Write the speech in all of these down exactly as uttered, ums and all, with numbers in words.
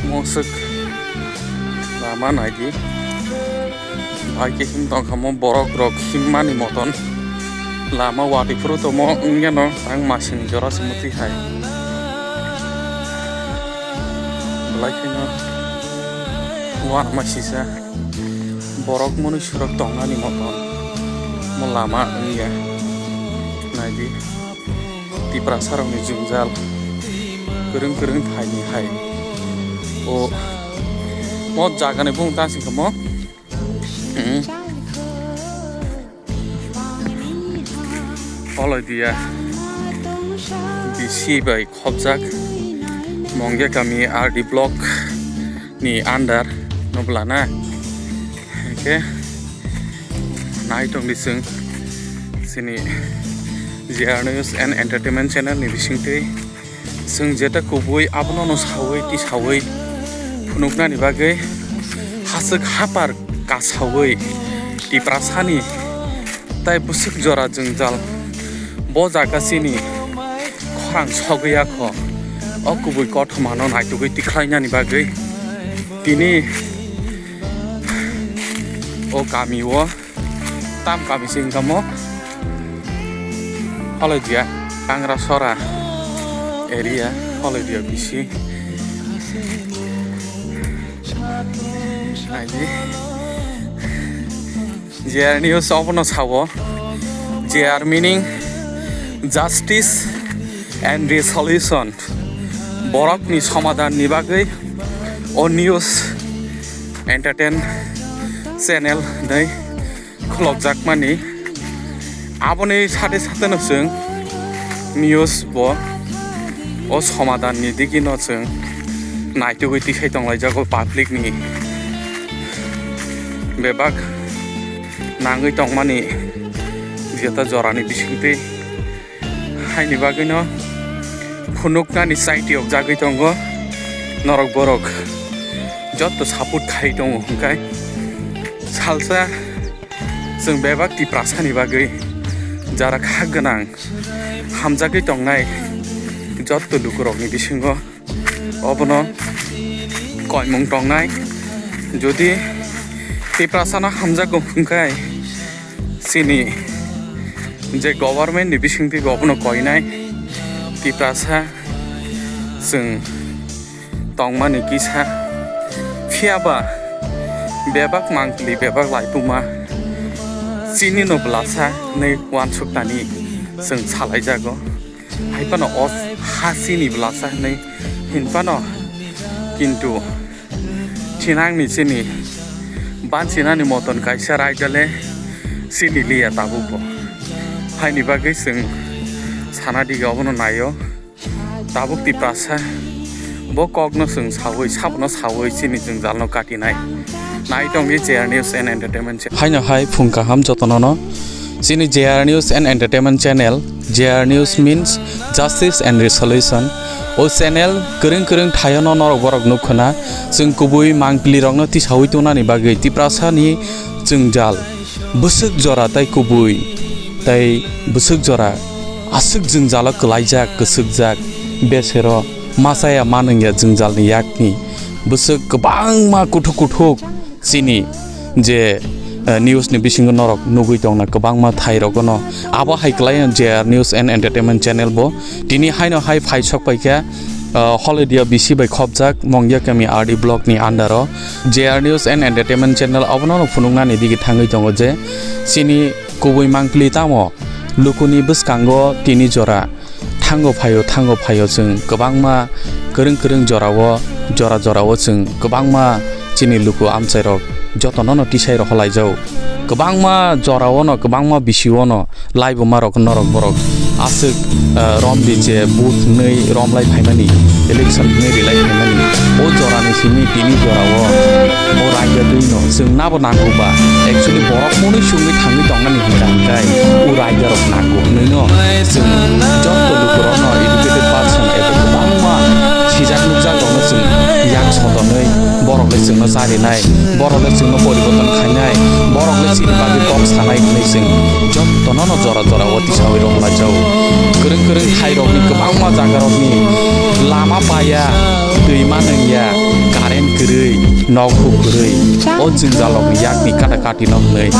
Moswk lama naidi. Bai khe him tongkha mo borok rok himmani moton. Lama watwi phuru tomo wngya no ang masini jora se mwtwi hai. Belai kheno uanama sisa borok mwnwi surok tongnani moton mo lama wngya. Naidi. Tiprasa rokni jwngjal kwrwng kwrwng thaini hai. O mo jagani bumung ta singkha mo. Hmm. Holodia B C bai khopjak Mongya kami R D block ni under no bwlana. Hingke nai tongdi chwng chini J R News and Entertainment channel ni bisingtwi chwng jeta kubui abono no sawi tisawi phunuknani bagwi haswk hapar kasawi Tiprasani tai bwswk jora jwngjal bo jaga chini khorang sogwi ya kho. O kubui kothoma no naitugwi tikhlainani bagwi tini o kami o tam kami se wngkha mo Holodia Kangrasora area Holodia B C. Naidi. J R News obono sao, J R meaning justice and resolution. Borokni somadan ni bagwi o news entertain channel nai khulokjakmani. Aboni sate sate no chwng news bo o somadan ni digi no chwng naitugwi tikhai tonglaijak o public ni bebak nangwi tongmani jeta jorani bisingtwi haini bagwino phunuknani saitiyok jagwi tongo norok borok jotto support khai tongo hwnkhe salsa chwng bebak Tiprasani bagwi jara kha gwnang hamjagwi tongnai jotto lukurokni bisingo obono koimung tongnai. Jodi Tiprasano hamjago hwnkhe chini je government ni bisingtwi obono koinai Tiprasa chwng tongmani kisa. Phiyaba bebak mangpili bebak laipuma chini no bwlasa hinwi uansuknani chwng salaijago. Hai phano o ha chini bwlasa hinwi hinphano kintu thinangni chini banchinani moton kaisa raida le chini liya tabukbo. Haini bagwi chwng sana diga obono naio. Tabuk Tiprasa bo kokno chwng sawi, sabono sawi chini jwngjalno katinai. Nai tongdi J R News and Entertainment channel. Haino hai phung kaham jotonono chini J R News and Entertainment channel. J R News means justice and resolution. O channel kwrwng kwrwng thaiono norok borok nukkhwna chwng kubui mangpili rokno tisawi tongnani bagwi Tiprasani jwngjal bwswk jora tai kubui tai bwswk jora aswk jwngjalo kwlaijak, kwswkjak, besero machaya manwngya jwngjalni yakni bwswk kwbangma kuthuk kuthuk chini je, eh, news ni bisingo norok nugwi tongna kwbangma thai rogono. Abo hai kwlai J R News and Entertainment channel bo tini haino hai phai sok paikha, eh, Holodia B C bai khopjak Mongya kami R D block ni under o. J R News and Entertainment channel obono no phunuknani digi thangwi tongo je chini kubui mangpili tamo lukuni bwskango tini jora thango phaio, thango phaio chwng kwbangma kwrwng kwrwng jorao, jora jorao chwng kwbangma chini luku amchairok jotono no tisai rohorlaijao. Kwbangma jorao no, kwbangma bisio no laibo marok norok borok aswk, eh, rom di je vote hwnwi romlai phaimani, election hwnwi rilai phaimani. O jorani simi tini jorao bo raida twi no chwng nabo nango ba? Actually borok mwnwi sungwi thangwi tongmani hwnka hwnkhe o raida rok nango hwnwi no chwng jotto lukurok no educated person eba kwbangma sijak nukjak rok no chwng yak sotonwi borok le chwngno charinai, borok le chwngno poriborton khainai, borok le chini bagwi kok sanai hwnwi chwng jottono no jora jora o tisawi rok laijao. Kwrwng kwrwng thai rok Borokni lama paya, twi ma nungya, current kwrwi, nok huk kwrwi, o jwngjalrokni yakni kata katino hwnwi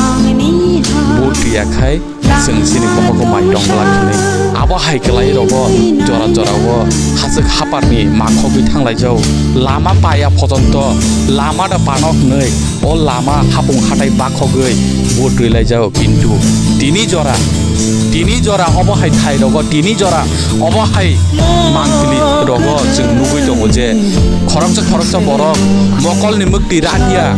vote riya khai chwng chini bokhokgo mai tong glak hwnwi. Abo hai kwlai rogo jora jora o hachwk haparni makhogwi thanglaijao. Lama paya photonto, lama da pano hwnwi o lama hapung hatai bakhogwi vote rwilaijago, kintu tini jora, tini jora obo hai thai rogo, tini jora obo hai mangpili rogo chwng nugwi tongo je khoroksa khoroksa borok mokolni mwktwi radia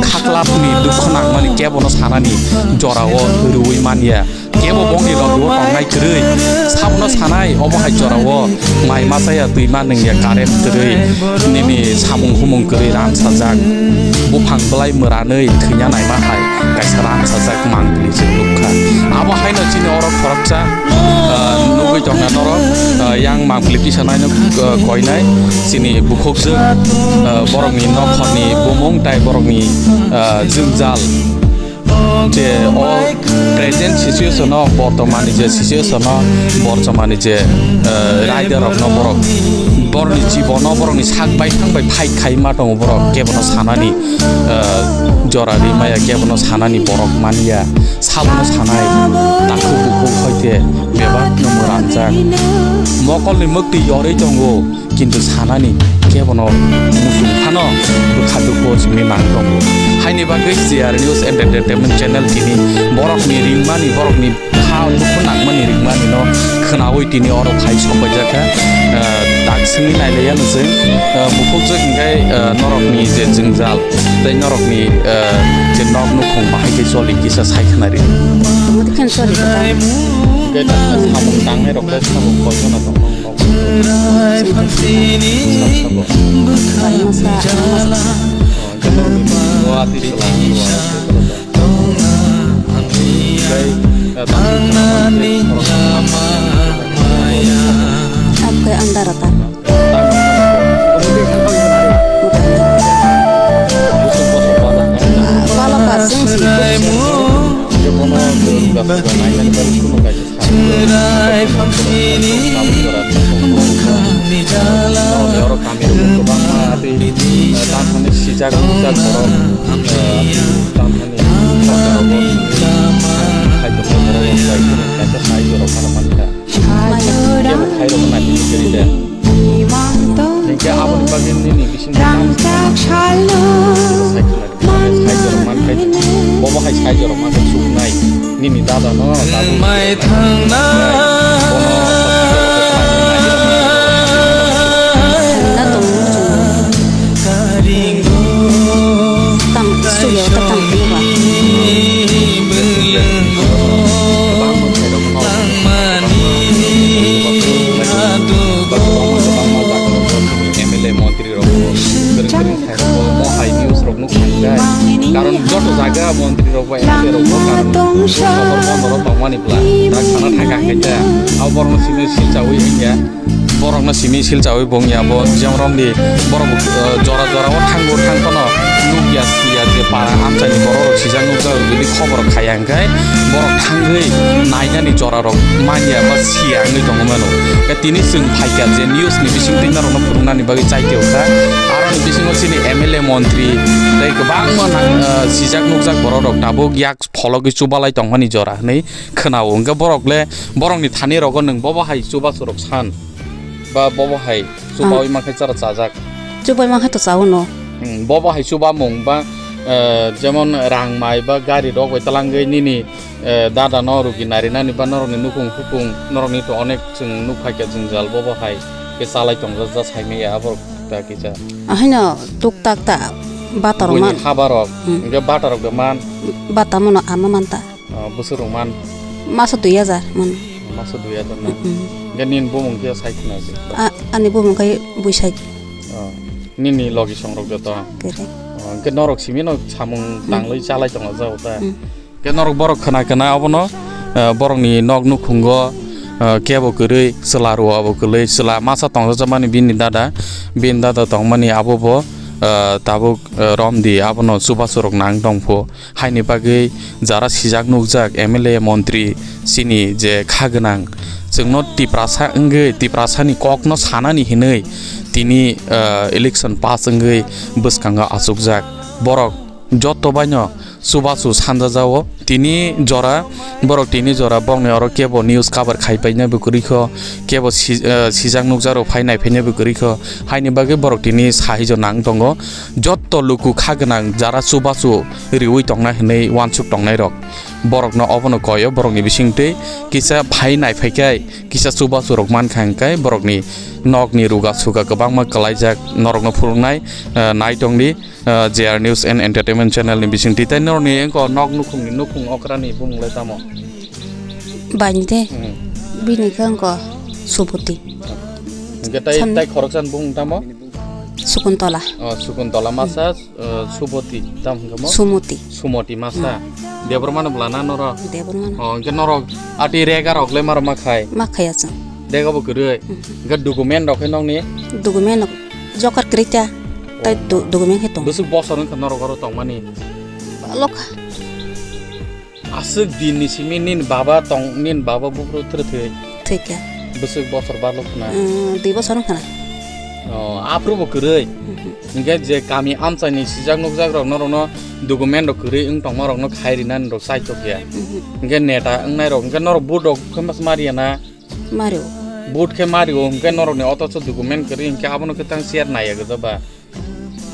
khaklapni dukhu nangmani kebono sanani jorao rwui manya. Kebo bongni logi o tongnai kwrwi, sabono sanai obo hai jorao mai machaya twi ma nungya current kwrwi, nini samung humung kwrwi ram sajak, buphang bwlai mwranwi thwina naima hai kaisa ram sajak mangpili chwng nukha. Abo haino chini oro khoroksa, ah, nugwi tongna norok, ah, yang mangpili tisa naino, ah, koinai chini bukhukjwk, ah, borokni nokhorni bumung tai borokni, ah, jwngjal. Je o present situation o, bortomani je situation o, bortomani je, eh, rider rok no borok, borokni jibon o, borokni sak bai thang bai fight khai ma tongo borok, kebono sanani, eh, jora ri maya, kebono sanani borok manya, sabono sanai, takhuk bukhuk hoite bebak no mwranjak, mokolni mwktwi yorwi tongo. Kintu sanani kebono muchung phano bwkha dukhu o simi mang tongo. Haini bagwi C R News Entertainment Channel tini borokni ringmani, borokni kha dukhu nangmani ringmani no khwnaui tini oro phai sokbaijak kha. Ah, tak swngwi nailaiya no chwng, ah, bukhukjwk hwnkhe, ah, norokni je jwngjal tei norokni, ah, je nok nukhung bahai khe choli kisa sai khwnari. Tamo khe choli kha ta. Hwnkhe samung tangnai rok khe samung koi jona tongmani. Akwai andar ta. Bala pasang si. Chwrai phansini bwkhani jala. Oro kami rok kwbangma tei, eh, tamthani sijak rwjak borok, eh, tamthani kaitor borok rok bai kaisa sai borok phano mankha. Kebo khairok nai hwnwi kwrwi de. Hinkhe aboni bagwi nini bisingtwi sai khwlai. Sai jorok man khai, bobo hai sai jorok man khai suknai. Nini dada no, dadu. Nangmai thangna. Bono Karingo. Tam studio ta tam ba. Bangmani adugo. M L A montri rok. Kwrwng kwrwng. Bo hai news rok nuk thang khe. Karon joto jaga montri rok bai M L A rok bo karon sohor bondo rok tongmani bwla. Ta khana thang kha khe ta. Abo borok no simi silchawi hwnya. Borok no simi silchawi bongya bo jemon romdi borok, eh, jora jora o thango thang phano nukya siya je para amchaini borok rok sijak nukjak rok jodi khobor khaya hwnkhe borok thangwi nainani jora rok manya ba siya wngwi tongwi mano. Khe tini chwng phaikha je news ni bisingtwi norokno phunuknani bagwi chaitio kha. Aroni bisingo chini M L A montri tei kwbangma nang, ah, sijak nukjak borok rok tabuk yak phologwi chubalai tongmani jora hwnwi khwnao. Hwnkhe borok le, borokni thani rogo nwng bobo hai chubachu rok san ba bobo hai chubaui mankhe chara chajak. Chubai mankhe to chao no. Hmm, bobo hai chubamung ba, eh, jemon rang mai ba gari rok bai talangwi nini, eh, dada no rugi narinani ba norokni nukhung hukung norokni to onek chwng nukphaikha jwngjal bobo hai khe chalai tongjak ja saimaya aborok ta kisa. Ahaino tuktak ta batar man. Buini habarok, hmm, hwnkhe batarok de man. Bata mano ama man ta. Ah, bwswk rok man? Maso dui hajar man. Maso dui hajar na? Mm-mm. Hwnkhe nini bumung khe sai khna se? A-, ani bumung khe Buisai. Ah, nini logi song rok joto? Kere. Ah, hwnkhe norok simi no samung, mm, tanglai chalai tongo jao ta? Mm. Hwnkhe norok borok khna khna abono, ah, borokni nok nukhungo, ah, kebo kwrwi chwla rwabo kwlwi chwla masa tongjakmani bini dada, bini dada tongmani abo bo, ah, tabuk, ah, romdi abono chubachu rok nang tongpho. Haini bagwi jara sijak nukjak M L A montri chini je kha gwnang Chwngno Tiprasa wngwi, Tiprasani kokno sanani hinwi tini, ah, election pass wngwi bwskango achukjak. Borok joto baino chubachu sanjajao. Tini jora, borok tini jora bokni oro kebo news cover khaipainaibo kwrwikho, kebo si-, ah, sijak nukjakrok phai naiphainaibo kwrwikho. Haini bagwi borok tini sahijo nang tongo. Joto luku kha gwnang jara chubachu riwi tongnai hinwi uansuk tongnairok. Borokno obono koyo, borokni bisingtwi kisa phai naiphaikhai, kisa chubachu rok mankha hwnkhe borokni nokni ruga suga kwbangma kwlaijak norokno phunuknai, ah, nai tongdi, ah, J R News and Entertainment channel ni bisingtwi. Tei norokni engko nok nukhungni nukhung okrani bumung le tamo? Bani de. Hmm. Bini khe engko Suboti. Hwnkhe tai, San- tai khoroksa ni bumung tamo? Sukuntola. Oh, Sukuntola masa, eh, Suboti, tam hwnkhe mo? Sumoti. Sumoti masa. Hmm. Debor mano bwla na norok? Debor mano. Oh, hwnkhe norok ati rega rok le maro ma khai? Ma khaiya chwng. Dega bo kwrwi. Hmm. Hwnkhe document rok khe nokni? Document rok jokar kwrwi ta. Tai Oh. do-, document khe tong. Bwswk bosor wngkha norok oro tongmani? Lokha. Aswk din ni simi nini baba tong, nini baba buphuru twrwi thwi? Thwikha. Bwswk bosor balok khna? Mm, dui bosor wngkha na. Oh, aphuru bo kwrwi. Mhm. Hwnkhe je kami amchai ni sijak nukjak rok norok no document rok kwrwi wng tongma rok no khai rinani rok chai tokya. Mhm. Hwnkhe neta wngnai rok, hwnkhe norok vote rok khe mas mariya na? Mario. Vote khe mario, hwnkhe norok ni otocho document kwrwi, hwnkhe abono khe tang share naiya gajaba.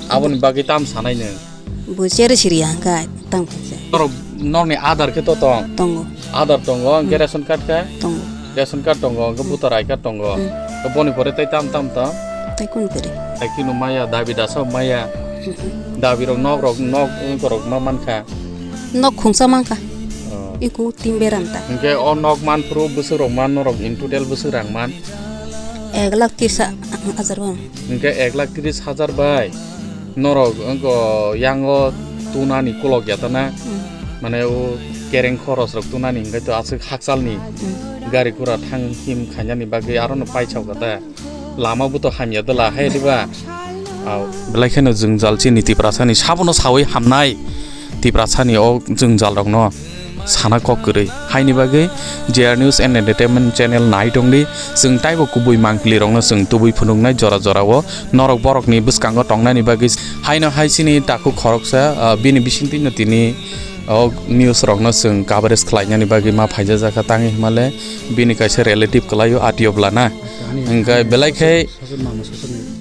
Aboni bagwi tam sanai nwng? Bo chere siri ya hwnkhe tang khaisa. Norok, norokni Aadhaar khe to tong? Tongo. Aadhaar tongo, hwnkhe Hmm. ration card khe? Tongo. Ration card tongo, hwnkhe Hmm. voter I card tongo. Hmm. Khe boni pore tei tam tam tong? Tei kunu kwrwi. Tei kunu maya, dabi dasa maya. Hmm. Dabi rok nok rok, nok wngkorok ma mankha. Nok khungsa mankha. Oh. Iku tin beram ta. Hwnkhe o nok manphuru bwswk rok man norok in total bwswk rang man? Ek lakh tris hajar man. Hwnkhe ek lakh tris hajar bai norok wngko yango tunani kolok ya ta na? Hmm. Mane o kereng khoros rok tunani hwnkhe to aswk hakchalni Hmm. gari gura thang him khainani bagwi aro no paisa kha ta. Lama bo to hamya dwla hai diba? Au. Belai kheno jwngjal chini Tiprasani sabono sawi hamnai Tiprasani o jwngjal rokno sana kok kwrwi. Haini bagwi J R News and Entertainment channel nai tongdi. Chwng taibo kubui mangpili rokno chwng tubui phunuknai jora jora o norok borokni bwskango tongnani bagwi haino hai chini takhuk khoroksa, ah, bini bisingtwino tini o news rokno chwng coverage khlainani bagwi ma phaijajak kha tangwi hwnmale bini kaisa relative kwlaio atio bwlana. Hwnkhe belai khe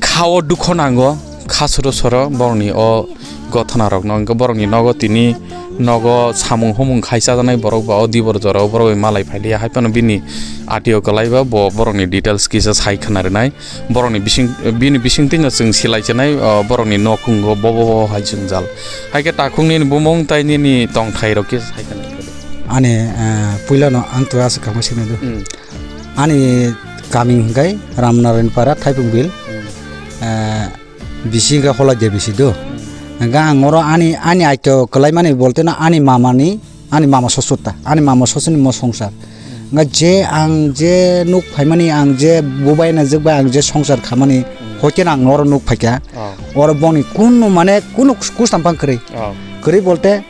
khao dukho nango, kha soro soro borokni o gothona rokno, hwnkhe borokni nogo tini nogo samung humung khai chajaknai borok ba o dibor jorao borok bai malai phailiya, hai phano bini atio kwlai ba bo borokni details kisa sai khna rwnai, borokni bising, bini bisingtwino chwng silai chenai, o borokni nokhungo bo bo bo hai jwngjal, hai khe takhuk nini bumung tai nini tongthai rok kisa sai khna rwnai. Ani, eh, puilano ang tura aswk kamo sinai do. Hmm. Ani kaming hwnkhe Ramnarayan Para, Thaipung Bil. Hmm. Eh, bisi hwnkhe Holadia bisi do. Hmm. Hwnkhe ang oro ani, ani aito kwlaimani bolteno ani mamani, ani mama sosota, ani mama sosoni mo songsar. Hmm. Hwnkhe je ang je nuk phaimani, ang je bubai na jwk bai ang je songsar khamani, Hmm. hoikeno ang oro nuk phaikha. Oh. Oro boni kunu mane kunu kus-, kustam phang kwrwi. Oh. Kwrwi bolte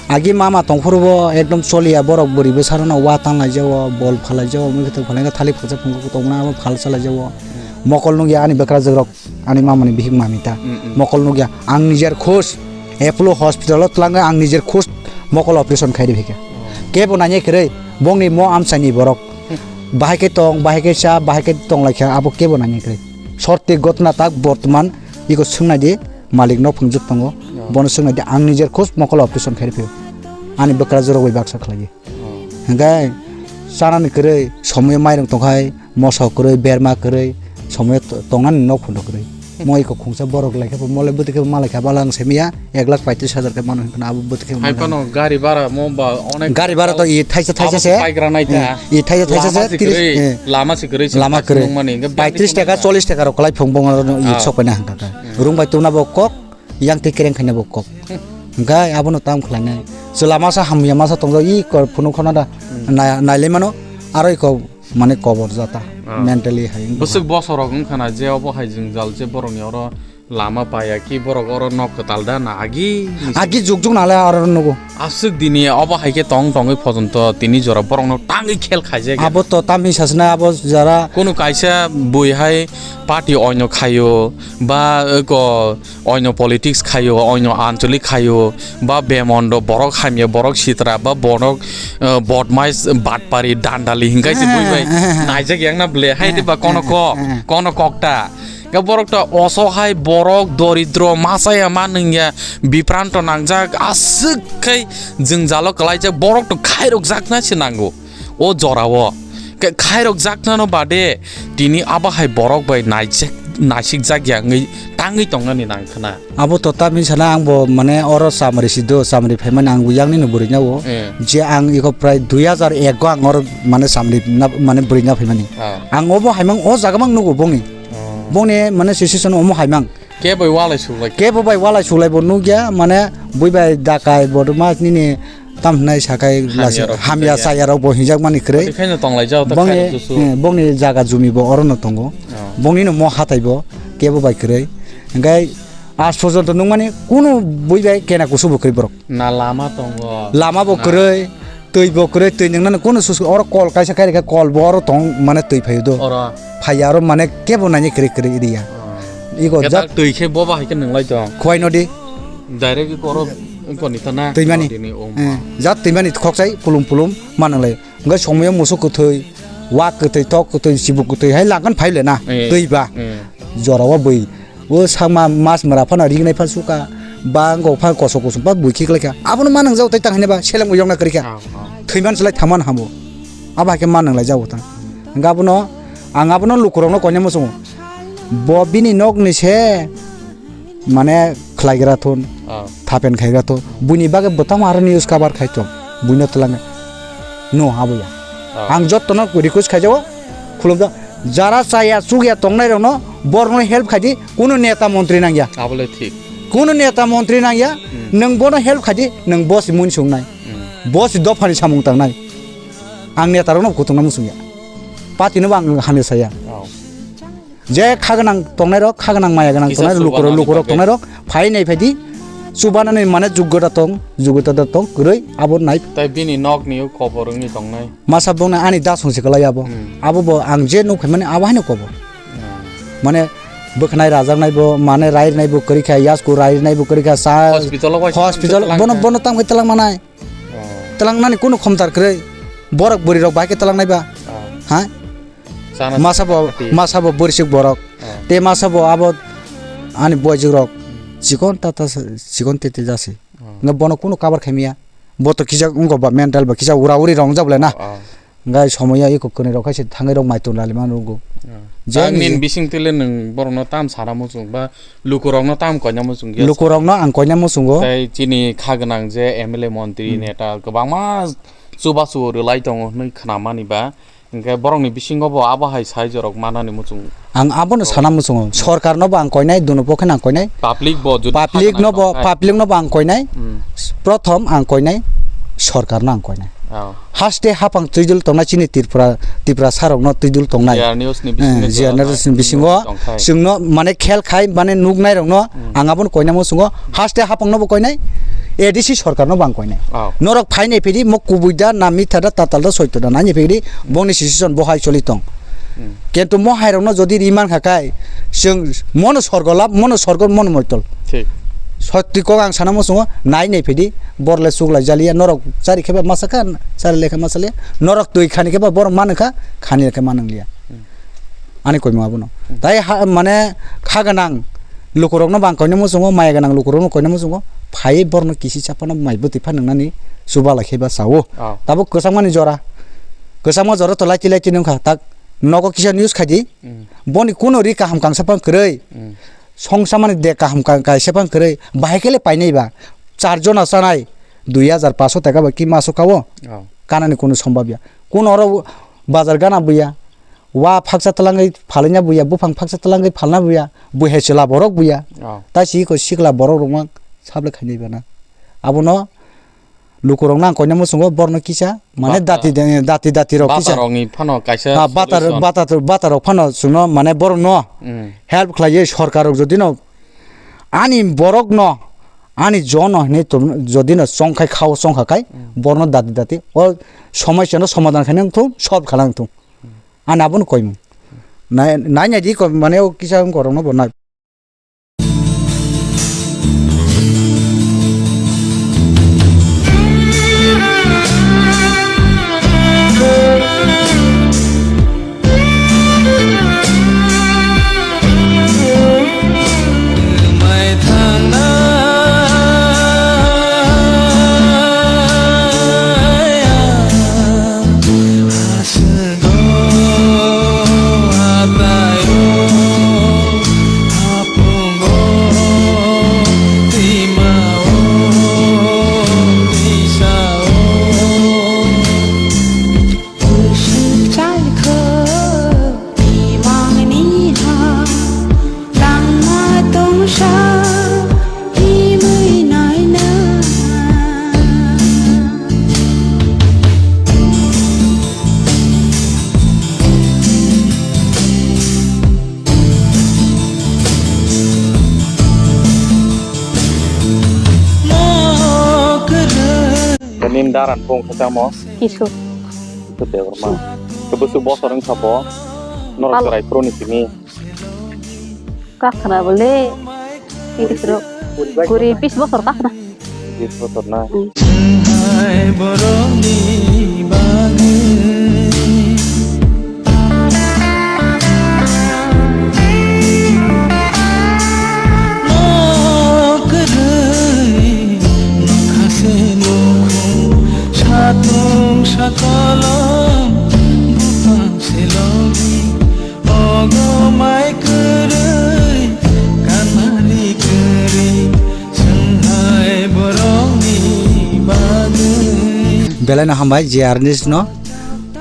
agi mama tongphuru bo ekdom choliya, borok bwrwi bwsarokno wa tanglai jao, bol phalai jao, mui kwthwk phalai khe thalik phalsa phunukgo tongmani abo phalsa lai jao. Hmm. Mokol nukya ani bwkrajwk rok, ani mamani bihik mami ta. Hmm, hmm. Mokol nukya ang nijer khus Apollo hospital o twlangwi ang nijer khus mokol operation khairi phikha. Oh. Kebo nainai kwrwi bongni mo amchaini borok. Hmm. Bahai khe tong, bahai khe cha, bahai khe tonglaikha abo kebo nainai kwrwi. Sorti gotna tak bortoman iko swngnai di. Malik no phungjak tongo, Yeah. bono swngnai di, ang nijer khus mokol operation khairi phio, ani bwkrajwk rok bai baksa khlai di. Oh. Hwnkhe chanani kwrwi, somoyo mairung tongkhai, moso kwrwi, berma kwrwi, somoyo to-, tongnani nok phuno kwrwi. Moi kok khungsa borok lai khe bo mole bwtwi khe malai kha, bala ang semiya ek lakh paitris hajar khe mano hwnkheno abo bwtwi khe Hai mano. Phano gari bhara mo ba onek Gari bhara to i thaisa thaisa Abo se. Paigra nai ta. Hmm. I thaisa thaisa Lama se, si tiris, kwrwi, eh. Lama si kwrwi se Lama thak kwrwi. Nung mani, hwnkhe Paitris bini taka, cholish taka rok kwlai phung bong oro i Ah. sok paina hwnkha khe. Hmm. Rung bai tubuna bo kok, yang twi kereng khaina bo kok. Hmm. Hwnkhe abono tam khlainai. Chwla masa hamya masa tongjak i kor phunuk khona da. Hmm. Nai-, nailai mano aro i kok mane kobor jata. Ah. Mentally hai wngkha. Bwswk bosorok wngkha na je obo hai jwngjal je borokni oro Lama paya ki borok oro nok kwtal da na agi ni se? Agi juk juk nale aro nugo. Aswk dini obo hai khe tong tongwi phojong to tini jora borok no tangwi khel khaijak ya. Abo to tamni sasna abo jara. Kunu kaisa bui hai party oino khaio ba ko oino politics khaio, oino anchalik khaio, ba bemondo borok hamya, borok sitra, ba borok, eh, bodmais, batpari, dandali hinkai se bui bai naijak yang na ble hai de ba kono kok, kono kok ta. Ga borok ta osok hai borok doridro masa ya ma nung ya bipranto nangjak aswk khai jwngjalo kwlaijak borok to khairok jak na se nango. O jorao khe khairok jaknano bade tini abo hai borok bai naijak, naisikjak ya wngwi tangwi tongnani nang khna. Abo to tamni sana ang bo mane oro chamari si do, chamari phaimani ang bo yang nini bwrwi nao. Eh. Je ang iko prai dui hajar ek go ang oro mane chamari na, mane bwrwi na phaimani. Ah. Ang obo haimang o jaga mang nugo bongni. Oh. Bongni mane situation omo haimang. Kebo bai walai suklai. Kebo bai walai suklai bo nukya, mane bui bai dakai bo ma nini tam hwnai sakai hamya lasi, rok hamya hinjak ya. Saya rok bo hinjak mani kwrwi. Boni khaino tonglai jao ta bongni, khairok susu. Eh, bongni jaga jumi bo oro no tongo. Oh. Bongni no mo hatai bo kebo bai kwrwi. Hingkai aaj porjonto nukmani kunu bui bai kena kusu bo kwrwi borok. Na lama tongo. Lama bo kwrwi. Twi bo kwrwi, twi nwngnani kunu sus-, oro kol kaisa khairikha, kol bo oro tong, mane twi phaio do. Oro. Phaiya oro mane kebo nani kwrwi kwrwi iriya. Oh. Iko khe jak tak twi khe boba hai khe nwnglai tong. Khwai nodi. Direct iko oro iko ni thana. Twimani. Nodini, oh, eh, ma. Jak twimani khoksai pulum pulum ma nwnglai. Hwnkhe somoyo musuk kwthwi, wak kwthwi, tok kwthwi, sibuk kwthwi hai langkhan phai le na. Eh. Twi ba. Eh. Jorao bwi. O sakma mas mara phano ringnai phan suka, ba wngkok phan kosok kosok ba bui khiklai kha. Abono ma nwngjao tei tang hwnwi ba seleng bo yokna kwrwi kha. Ah, ah. Thwiman slai thangman hamo. Abo hai khe ma nwnglai jao tang. Hwnkhe abono, ang abono lukurokno koina muchungo. Bo bini nokni se mane khlaigra thun, ah, thapen khaigra thun. Buini bagwi bo tamo aro news cover khai tong. Buino twlangwi. No, aboya. Ah. Ang jottono request khaijao, khulumjak. Jara chaya chukya tongnairokno borokno help khaidi, kunu neta montri nangya. Abole thik. Kunu neta montri nangya, hmm, nwng bono help khaidi, nwng bosi mui sungnai. Hmm. Bosi dophani samung tangnai. Ang netarokno kutung na muchungya. Party no bo ang hamya saya. Oh. Je kha gwnang tongnairok, kha gwnang maya gwnang kisa tongnai, lukurok, chubanani lukurok bagwi. Tongnai rok, phai nai phaidi, chubanani mane jugota tong, jugota da tong, kwrwi, abo nai. Tai bini nokni o kobor wngwi tongnai. Masa bongni ani da songsi kwlai abo. Hmm. Abo bo ang je nuk phaimani abo haino kobor. Hmm. Mane bwkhnai rajaknai bo, mane rairnai bo kwrwi kha, yasku rairnai bo kwrwi kha, sa hospital o waisa hospital, twlang bono, kha. Bono tamo twlang manai. Oh. Twlangnani kunu khomtar kwrwi. Borok bwrwi rok bahai khe twlangnai ba. Oh. Ha? Sana masa bo, sakha kati. Masa bo bwrwisik borok. Oh. Te masa bo abo ani boyjwk rok. Hmm. Chikon tata sa-, chikon tete jasi. Oh. Nga bono kunu cover khaimiya. Bo to kisa wngkok ba mental ba kisa ura uri rong jabla na. Oh, oh. Ngai somoya iko kwnwi rok khaise thangwi rok maitung rali ma nugo. Oh. Je ang nini bising tele nwng borokno tam sana muchung ba lukurokno tam koina muchung ya. Lukurokno ang koina muchungo. Tai chini kha gwnang je M L A montri, hmm, neta kwbangma chubachu rwlai tongo hwnwi khnamani ba. Hwnkhe borokni bisingo bo abo hai sai jorok manani muchung. Ang abono sana muchungo. Sorkarno bo ang koinai, duno pokhe no ang koinai. Public bo jodi public no bo, public no bo ang koinai. Hmm. Prothom ang koinai, sorkarno ang koinai. Oh. Haste hapang twidul tongnai chini Tripura, Tripura sarokno twidul tongnai. J R News ni bisingo, eh, J R News ni bisingo tongthai. Chwngno mane khel khai mane nuknai rokno, hmm, ang abono koina muchungo. Haste hapang no bo koinai, A D C sorkarno bo ang koinai. Oh. Norok phainai phidi mo kubui da na mitha da tatal da soito da nani phidi bongni decision bo hai choli tong. Hmm. Kintu mo hai rokno jodi ri man kha kai chwng mono sorgo lab, mono sorgo mono moitol. Thik. Sotti kok ang sana muchungo nai nai phidi borle chuklai jaliya norok chari kheba masa kha chari lekha masa le norok twi khani kheba borok man kha khani lekha man liya. Hmm. Ani koimo abono. Hmm. Tai ha, mane kha gwnang lukurokno bo ang koina muchungo, maya gwnang lukurokno koina muchungo, phaiwi borokno kisi chapano mai bwtwi phan wngnani chubalai khe ba sao. Oh. Tabuk kwchangmani jora. Kwchangma jora to laiti laiti nungkha. Tak nogo kisa news khaidi. Hmm. Boni kuno ri kaham kangsa phang kwrwi. Hmm. Songsamani de kaham ka-, kaisa phang kwrwi. Bahai khe le painai ba. Char jona chanai. Dui hajar paso taka ba ki maso kao. Oh. Kanani kuno sombab ya. Kuno oro bazar gana buya. Wa phaksa twlangwi phalina buya, buphang phaksa twlangwi phalna buya, buhe chwla borok buya. Oh. Tai si ko sikla borok rok ma sable khainai bana. Abono lukurok nang koina muchungo borno kisa, mane bata, dati de-, dati dati rok kisa. Bata rokni phano kaisa ah, bata, solution. Bata, bata rok phano chwngno mane borokno hmm, help khlaiwi sorkar rok jodi no Ani borokno, ani jono hinwi tong-, jodi no chongkhai khao chongkha khai, borno dati dati o somosya no somadhan khaina wngthung, solve khaina wngthung. Ani abono koimung. Nai, nai, nai di ko, mane o kisa wng korokno bo nai. Bwswk chalkho imangni ha langma tongsa himwi naina. Nini dara ni bung khe tamo? Kisu. Kisu Debbarma. Khe bwswk bosor wngkha bo? Norok Palo. Chwrai phuru ni simi. Kakhna bole. Ini kiro. Kuri bis bosor kakhna. Bis bosor na. Hmm. Hai borokni bagwi. Nok kwrwi, nokha se nukhung, satung sakolom, buphang se logi, ogo mai kwrwi, kanari kwrwi, chwng hai borokni bagwi. Belai no hambai J R News no,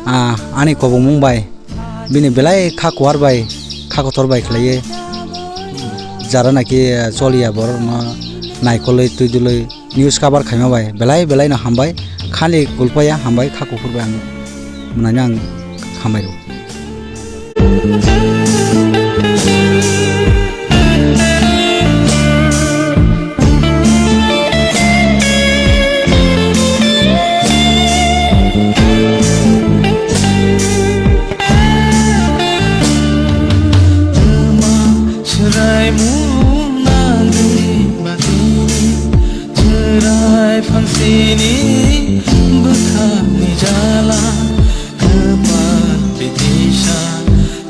ah, ani kobongmung bai. Bini belai kha kuar bai, kha kotor bai khlaiwi jara naki, eh, choliya borokno naikolwi twi dwlwi news cover khaima bai belai belai no hambai, khani kulpaya hambai kha kuphur bai ang mwnaino ang hambai rw. Chwrai mung nangwi batini, chwrai phangsini bwkhakni jala. Kwpal bitisa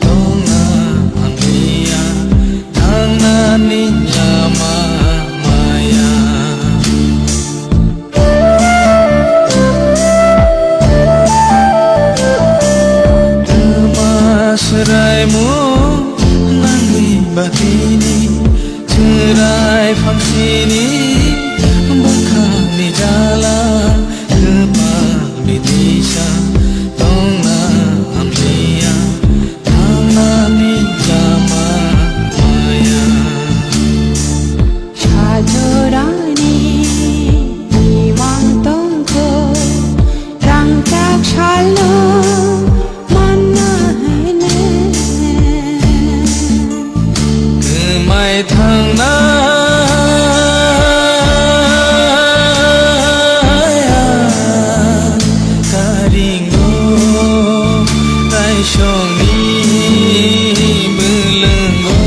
tongna hamya, thangnani lama maya. Twma swraimung nangwi batini, chwrai phangsini bwkhakni jala. Kwpal bitisa tongna hamya, thangnani lama maya. Sajorani imang tongkho, rangchak salno manna haino. Kwmai thangna karingo, kaisongni bwlwngo,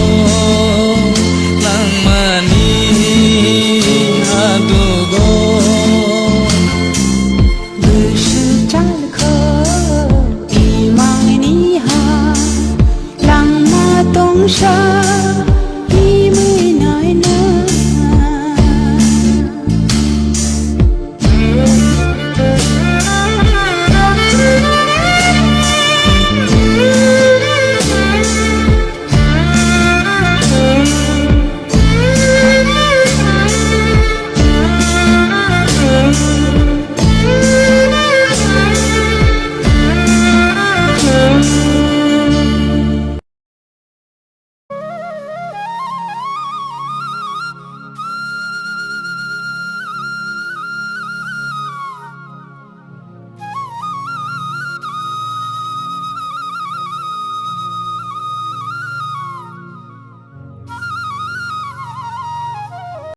langmani hadugo. Bwswk chalkho imangni ha langma tongsa.